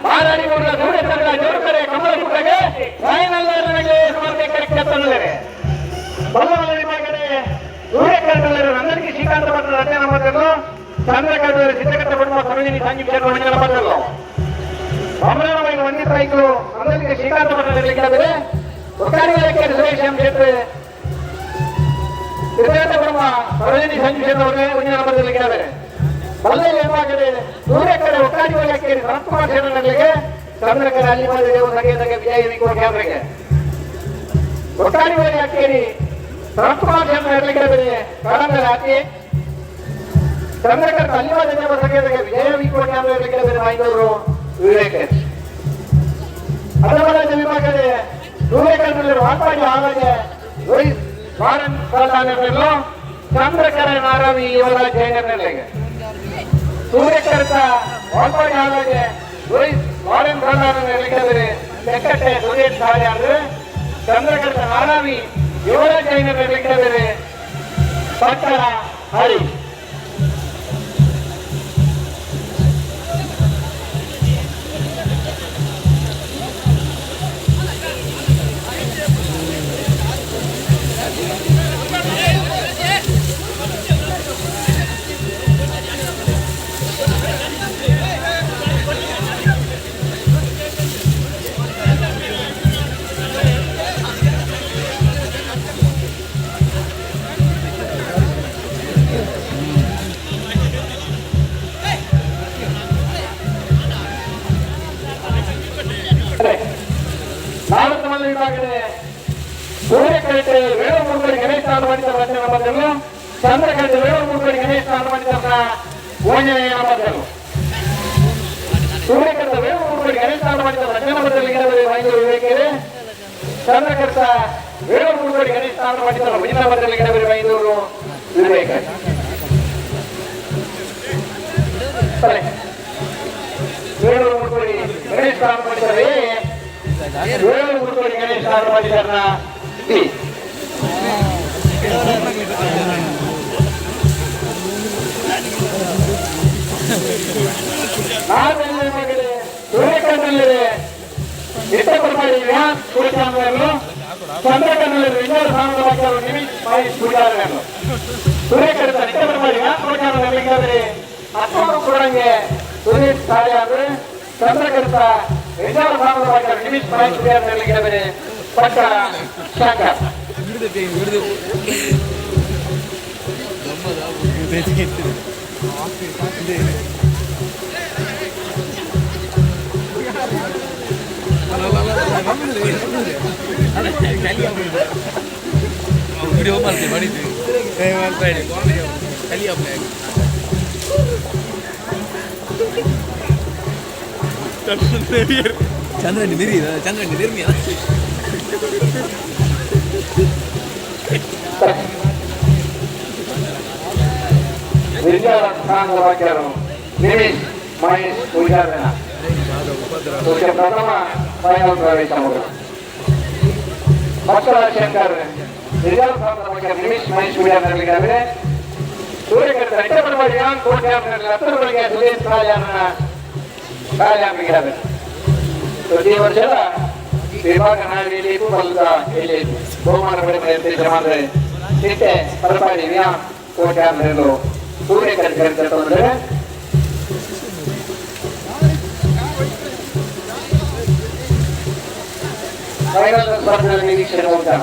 ಮಾರಾಡಿ ಮೂಲ ಸೂರ್ಯಚಂದ್ರ ಜೋರುಕರೆ ಕಮಲಕುಟ್ಟಗೆ ಫೈನಲ್ ಸ್ಪರ್ಧೆ ಕರೆಕ್ಟ್ ಬಲ್ಲವಲ್ಲ ವಿಭಾಗದ ಸೂರ್ಯಕರ್ಣರು ನಂದನಿಗೆ ಶ್ರೀಕಾಂತ ಭಟ್ರ ರಚನೆ ಮಾಡಿದರು. ಚಂದ್ರಕರ್ಣರು ಸಿದ್ಧಕಟ್ಟ ಕುಟುಂಬ ಸರೋಜಿನಿ ಸಂಜೀವ್ ಶೆಟ್ಟಿ ಮಂಜನ ಮಾಡಿದರು. ಅಮರಾವತಿ ವಂದಿತ ರೈತರು ನಂದನಿಗೆ ಶ್ರೀಕಾಂತ ಭಟ್ರ ಲಿಖಿತರೆ. ಒಕ್ಕಾಡಿಗೆ ಸುರೇಶ್ ಎಂ ಶೆಟ್ಟಿ ಸಿದ್ಧಕಟ್ಟ ಕುಟುಂಬ ಸರೋಜಿನಿ ಸಂಜೀವ್ ಶೆಟ್ಟಿ ಅವರೇ ಒಂದಿನ ನಂಬರ್ ಲಿಖಿತರೆ. ಬಲ್ಲೆಯಲ್ಲಿ ವಿಭಾಗದ ಸೂರ್ಯಕರೆ ಒಕ್ಕಾಡಿ ವಲಯಕ್ಕೆ ಸನತ್ಕುಮಾರ್ ಶೆಟ್ಟರ್ಗಳಿಗೆ ಚಂದ್ರಕರೆ ಅಲ್ಲಿ ದೇವ ಸಂಗೀತಕ್ಕೆ ವಿಜಯ ವಿಕೋಟಿ ಅವರಿಗೆ ಒಕ್ಕಾಡಿ ವಲಯಕ್ಕೆ ಸನತ್ಕುಮಾರ್ ಶೆಟ್ಟರ್ಗಳಿಗೆ ಕಡಂಗಲ ಹಾಕಿ ಚಂದ್ರಕರ್ ಅಲ್ಲಿವಾದ ದೇವ ಸಂಗೀತಕ್ಕೆ ವಿಜಯ ವಿಕೋಟಿ ಅವರಿಗೆ ಮಾಹಿತಿಯವರು ವಿವೇಕ. ಅದರ ವಿಭಾಗದ ಸೂರ್ಯಕರ್ನಲ್ಲಿ ವಾಲ್ಪಾಡಿ ಹಾಗೆ ಲೂಯಿಸ್ ವಾರನ್ ಸಲ್ದಾನರಲ್ಲೂ ಚಂದ್ರಕರ ನಾರಾವಿ ಯುವರಾಜ್ ಜೈನರ್ನಲ್ಲಿಗೆ ಸೂರ್ಯಕರ್ತ ವಾಲ್ಪಾಡಿ ಹಾಗೆ ಲೂಯಿಸ್ ವಾರನ್ ಸಲ್ದಾನರಲ್ಲಿಗೆ ತೆಕ್ಕಟ್ಟೆ ಸುರೇಶ್ ಸಾಳ್ಯಾರು ಚಂದ್ರಕರ್ತ ನಾರಾವಿ ಯುವರಾಜ್ ಜೈನರ್ನಲ್ಲಿಗೆ ಪಟ್ಟಣ ಹರೀಶ್. ನಾಲ್ಕು ವಿಭಾಗದ ಸೂರ್ಯಕರೆಟೆ ವೇಣುಮೂರ್ತಿ ಗಣೇಶ ಸ್ನಾನ ಮಾಡಿದ ರಚನೆ ಬಂದರು. ಚಂದ್ರಕರೆಟೆ ವೇಣುಮೂರ್ತಿ ಗಣೇಶ ಸ್ನಾನ ಮಾಡಿದ ಓಂಜನೇಯ ಬಂದರು. ಸೂರ್ಯಕರ್ತ ವೇಣುಮೂರ್ತಿ ಗಣೇಶ ಸ್ನಾನ ಮಾಡಿದ ರಚನೆ ಬಂದಲ್ಲಿ ಮೈಸೂರು ವಿವೇಕರೆ. ಚಂದ್ರಕರ್ತ ವೇಣುಮೂರ್ತಿ ಗಣೇಶ ಸ್ನಾನ ಮಾಡಿದ ಮುಂದಿನ ಬಂದಲ್ಲಿ ಮೈಸೂರು ವಿವೇಕ. ವೇಣುಮೂರ್ತಿ ಗಣೇಶ ಸ್ನಾನ ಮಾಡಿದರೆ ವೇಣುಮೂರ್ತಿ ಗಣೇಶ ಸ್ನಾನ ಮಾಡಿದ ಬಿ. ನಾಲ್ಕನೇ ಸೂರ್ಯಕಣ್ಣಲ್ಲಿದೆ ಇಷ್ಟಪಡಿ ವ್ಯಾಸ್ ಪುರುಷಾಂಗರು ಚಂದ್ರಕಣ್ಣಲ್ಲಿ ಇನ್ನೂರು ಸ್ಥಾನದ ಬಗ್ಗೆ ನಿಮಿಷ್ ಮಹೇಶ್ ಪೂಜಾರರು. ಸೂರ್ಯಕರ್ತ ಇಷ್ಟಪಡಿ ವ್ಯಾಸ್ ಪುರುಷಾಂಗರು ಅಕ್ಕವರು ಕೊಡಂಗೆ ಸುರೇಶ್ ಸಾಳ್ಯಾರು ಚಂದ್ರಕರ್ತ ಇನ್ನೂರು ಸ್ಥಾನದ ಬಗ್ಗೆ ನಿಮಿಷ್ ಮಹೇಶ್ ಪೂಜಾರರಿಗೆ ಪಟ್ಟಣ ಶಂಕರ್. ವಿಡಿಯೋ ಮಾಡ್ತೀವಿ ಮಾಡಿದ್ವಿ ಚಂದ್ರನಿ ನಿರಿ ಚಂದ್ರನಿ ನಿರ್ಮಿ. ವಿದ್ಯಾರ ಸ್ಥಾನದ ವಾಕ್ಯರು ನಿಮಿಷ್ ಮಹೇಶ್ ಪೂಜಾರನ ಪ್ರಥಮ ಫೈನಲ್ ಪ್ರವೇಶ ಮೊದಲು ಮಕ್ಕಳ ಶಂಕರ್ ವಿದ್ಯಾರ ಸ್ಥಾನದ ವಾಕ್ಯರು ನಿಮಿಷ್ ಮಹೇಶ್ ಪೂಜಾರನಿಗಾದರೆ ಸೂರ್ಯಕರ್ತ ರೆಟ್ಟಪರವಾಗಿ ಕೋಟೆ ಹತ್ತರವರೆಗೆ ಸುರೇಶ್ ಕಾಲ್ಯಾಣನ ಕಾಲ್ಯಾಣರಿಗಾದರೆ ಪ್ರತಿ ವರ್ಷದ ವಿಭಾಗ ನಾಡಿಯಲ್ಲಿ ಬಲ್ಲ ಇಲ್ಲಿ ಬಹುಮಾನ ಪಡೆದ ನಿರ್ದೇಶನ ಮಾಡಿದರೆ ಚಿಟ್ಟೆ ಪರಪಾಡಿ ವ್ಯಾ ಕೋಟೆ ಸೂರ್ಯಕರ್ತ ತೊಂದರೆ. ಫೈನಲ್ ಸ್ಪರ್ಧೆಯಲ್ಲಿ ನಿರೀಕ್ಷಣೆ ಹೋಗ್ತಾನ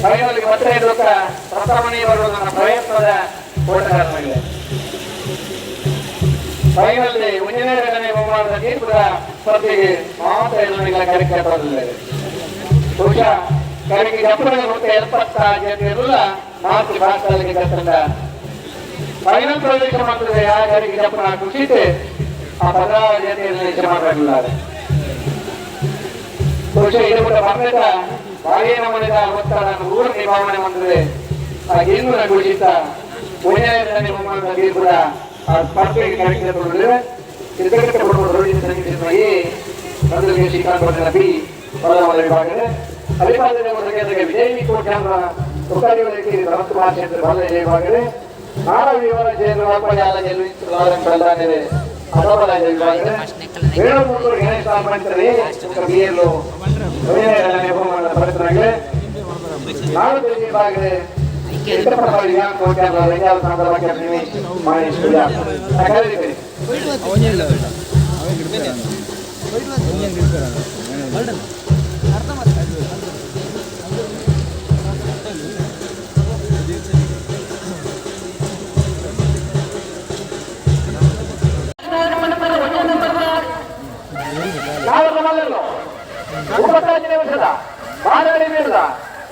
ಫೈನಲ್ ಮತ್ತೆ ಲೋಕ ಪ್ರಥಮನೇ ಬರುವ ನನ್ನ ಪ್ರಯತ್ನದ ಓಟಗಾರನಾಗಿದೆ. ಫೈನಲ್ ಒಂದನೇ ಎರಡನೇ ಬಹುಮಾನದ ತೀರ್ಪುದ ಸ್ಪರ್ಧೆಗೆ ಮಾತ್ರ ಎಲ್ಲರಿಗೆಲ್ಲ ಕರೆಕ್ಟ್ ಬರಲಿಲ್ಲ. ಬಹುಶಃ ಕರೆಗೆ ಜಪ್ಪುಗಳ ಮತ್ತೆ ಎಪ್ಪತ್ತ ಇರಲ್ಲ ಮಾತು ಭಾಷೆಗಳಿಗೆ ಕರ್ತಂಡ ಫೈನಲ್ ಪ್ರವೇಶ ಮಾಡ್ತದೆ. ಆ ಕರೆಗೆ ಜಪ್ಪನ ಖುಷಿತೆ ಆ ಪದ ಜೊತೆಯಲ್ಲಿ ಮಾಡಲಿಲ್ಲ. ಬಹುಶಃ ಇದು ಕೂಡ ಬಂದ ಬಾಗೇ ನಮನಿದ ಒತ್ತಡ ಊರ ನಿಭಾವಣೆ ಬಂದಿದೆ. ಆ ಗೆಂದು ಘೋಷಿತ ಒಂದನೇ ಬಹುಮಾನದ ತೀರ್ಪುದ ಆ ಸ್ಪರ್ಧೆಗೆ ಕರೆಕ್ಟ್ ಕ್ರಿಕೆಟ್ ಸಂಗೀತ ಶ್ರೀಕಾಂತ್ ಭಟ್ರ ಬಿ ಬಲವಾದ ವಿಭಾಗದ ಅಭಿಮಾನಿ ವಿಜಯ್ ಕೋಟ್ಯಾಂದ್ರ ಭರತ್ ಕುಮಾರ್ ಶೆಟ್ಟರ್ ಬಲ ವಿಭಾಗದ ನಾಡ ವಿವರ ಜಯಂದ್ರ ವಾಲ್ಪಾಡಿ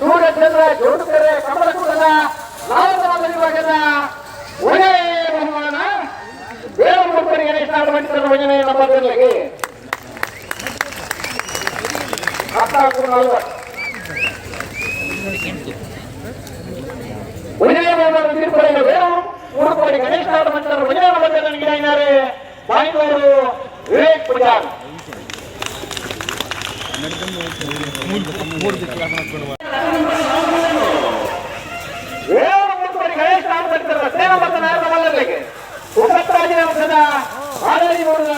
ಸೂರ್ಯಚಂದ್ರ ಜೋಡುಕೆರೆ ಕಮಲಕೂಟದ ನಾಲ್ಕರ ಒಳ್ಳೆಯ ಬಹುಮಾನ ವೇಣುಮೂರ್ತಿ ಗಣೇಶ ಮಂದಿರದ ಭಜನೆ ನಮ್ಮ 14:40 ಒಂದನೇ ಬಹುಮಾನ ತೀರ್ಪು ವೇಣು ಮೂರು ಗಣೇಶ ಮಂದಿರದ ಭಜನೆ ಮಂದಿರ ಬಾಂಗ್ಲೂರು ವಿವೇಕ್ ಪೂಜಾರ್. ಗಣೇಶ ಉಪತ್ತಾಜಿನ ಆರಡಿ ಮೂಡದ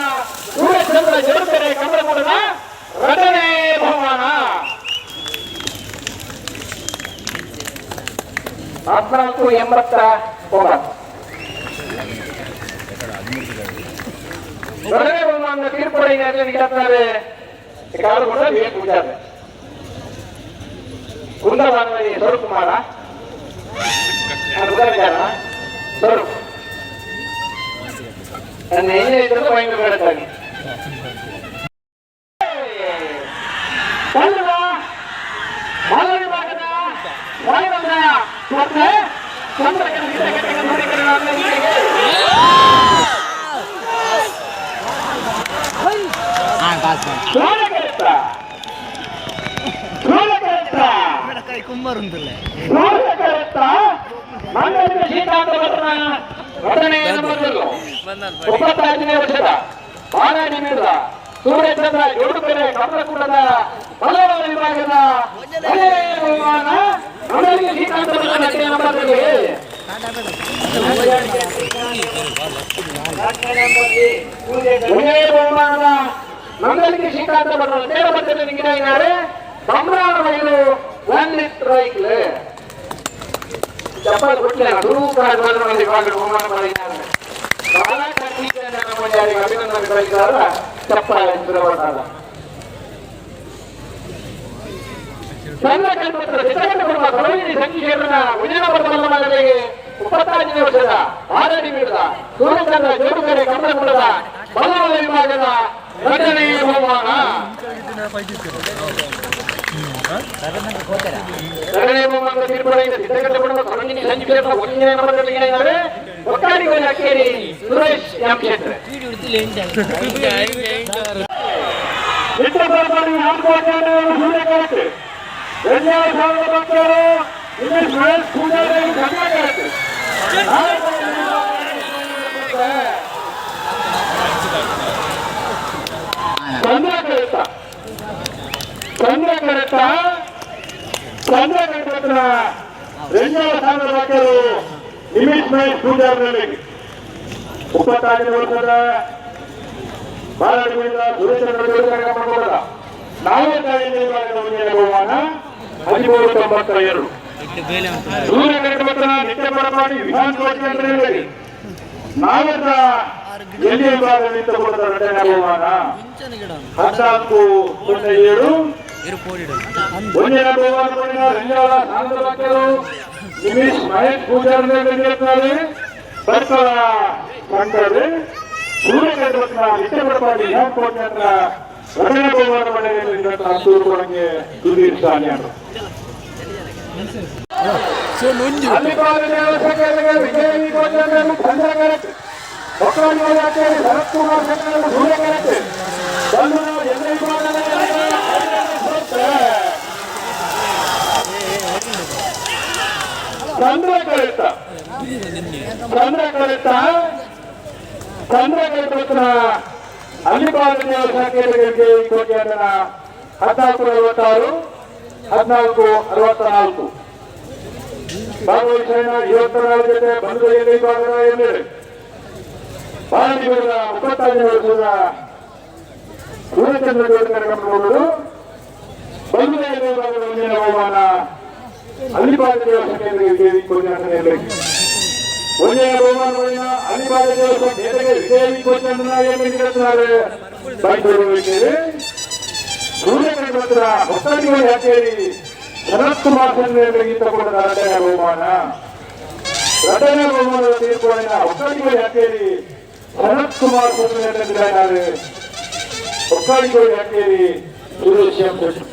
ಸೂರ್ಯಚಂದ್ರ ಜರುತ್ತಾರೆ ಕಮಲಗೂಡದ ರಟನೆ ಬಹುಮಾನ 1489. ರಟನೆ ಬಹುಮಾನ ತೀರ್ಪು ಕಾರುಗೊಂಡ ವಿವೇಕ್ ಪೂಜಾರ್ ಕುಂದವಾನವಲ್ಲಿ ಸ್ವರೂಪ್ ಕುಮಾರ ಸ್ವರೂಪ್ ನನ್ನ ಏನೇ ಭಯಂಕರ ವರ್ಷದ ಬಾರಾಡಿ ಮೀರದ ಸೂರ್ಯಚಂದ್ರ ಜೋಡುಕೆರೆ ಕಮಲಕೂಟದ ಮಲಯಾಳ ವಿಭಾಗದ ಬಹುಮಾನ ಬಹುಮಾನದ ನಂದಲಿಗೆ ಶ್ರೀಕಾಂತ ಭಟ್ರ ನೇರ ನಿಂಗಿನಾರೆ ಬಮ್ರಾಣ ಮಹಿಳು 1 ಲಿಟರ್ రైಕ್ಲು చెప్పాలి కొట్టలేదు ಬಹುಮಾನ ಅಭಿನಂದನೆ చెప్పాలి ಚಂದ್ರಕಂಠ ಚಿತ್ರಕಂಠ ಕುಟುಂಬ ಸರೋಜಿನಿ ಸಂಗೀತ ವಿಜಯನಗರ ಮಗಳಿಗೆ 35ನೇ ವರ್ಷದ ಆರಡಿ ಮೀರದ ಸೂರ್ಯಚಂದ್ರ ಜೋಡುಕೆರೆ ಕಮಲಕುಂಡದ ಬಲವಾದ ವಿಭಾಗದ ಎರಡನೇ ಬಹುಮಾನ. ಎರಡನೇ ಬಹುಮಾನದ ತೀರ್ಪು ಚಿತ್ರಕಂಠ ಕುಟುಂಬ ಸರೋಜಿನಿ ಸಂಗೀತ ಒಂದನೇ ನಂಬರ್ ಒಕ್ಕಾಡಿಗೋಲಿ ಅಕ್ಕೇರಿ ಸುರೇಶ್ ಎಂ ಶೆಟ್ಟರ್. ಚಂದ್ರಕರತ್ತ ಚಂದ್ರಕರತ್ತ రెండవ స్థానంలో ನಿಮಿಷ್ ಮಹೇಶ್ ಪೂಜಾರಿ 35 ವರ್ಷದ ಬಾಲಾಡಿಯಿಂದ ಸುರೇಶ್ ನಾಲ್ಕನೇ ವಿಭಾಗದ ಒಂದನೇ ಬಹುಮಾನ 1392. ಸೂರ್ಯಕರತ್ತ ನಿತ್ಯ ಪರಮಾಣಿ ವಿಧಾನ ನಾಲ್ಕರ ಎಲ್ಲಿ ವಿಭಾಗ ನಿಂತುಕೊಂಡ ಎರಡನೇ ಬಹುಮಾನ 1407. ಒಂದನೇ ಬಹುಮಾನ ರಂಜಾಳ ಸಾಂದ್ರ ನಿಮಿಷ್ ಮಹೇಶ್ ಪೂಜಾರಿ ಬರ್ಕಳ ಶಂಕರ್ ಸೂರ್ಯಕರತ್ತ ನಿತ್ಯ ಪರಮಾಣಿ ವಿಧಾನ ಎರಡನೇ ಬಹುಮಾನ ಪಡೆದ ಸುಧೀರ್ ಸಾನ್ಯಾರು. ಚಂದ್ರಕರತ್ತ ಚಂದ್ರಕರತ್ತ ಚಂದ್ರಕರತ್ತ ಅಲ್ಲಿಪಾದ ದೇವಸ್ಥಾನಕ್ಕೆ ಕೋಟೆಯನ್ನ 1466 1464 ಭಾಗವಹಿಸಿದ 24 ಜೊತೆ ಬಂಧುಗಳಿಗೆ ವಿಭಾಗದ ಎಂದರೆ ಬಾಳಂದಿಗೌಡ 35 ವರ್ಷದ ಸೂರ್ಯಚಂದ್ರ ಗೌಡರ ಗಮನಗಳು. ಬಂಧುಗಳ ವಿಭಾಗದ ಒಂದಿನ ಬಹುಮಾನ ಅಲ್ಲಿಬಾಗ ದೇವಸ್ಥಾನ ವಿಜಯ. ಒಂದಿನ ಬಹುಮಾನ ಅಲ್ಲಿಬಾಗ ದೇವಸ್ಥಾನ ವಿಜಯ ಕೋಚಂದ್ರ. ಸೂರ್ಯಕರಣ ಮಾತ್ರ ಹೊಸದಿಗಳು ಹಾಕೇರಿ ಶರತ್ ಕುಮಾರ್ ಚಂದ್ರ ಕೂಡ ರಡ್ಡನೇ ಬಹುಮಾನ. ರಡ್ಡನೇ ಬಹುಮಾನ ತೀರ್ಪುಗಳಿನ ಹೊಸದಿಗಳು ಹಾಕೇರಿ ಶರತ್ ಕುಮಾರ್ ಚಂದ್ರ, ಒಕ್ಕಾಡಿಗಳು ಹಾಕೇರಿ ಸುರೇಶ್ ಎಂ ಶೆಟ್ಟಿ.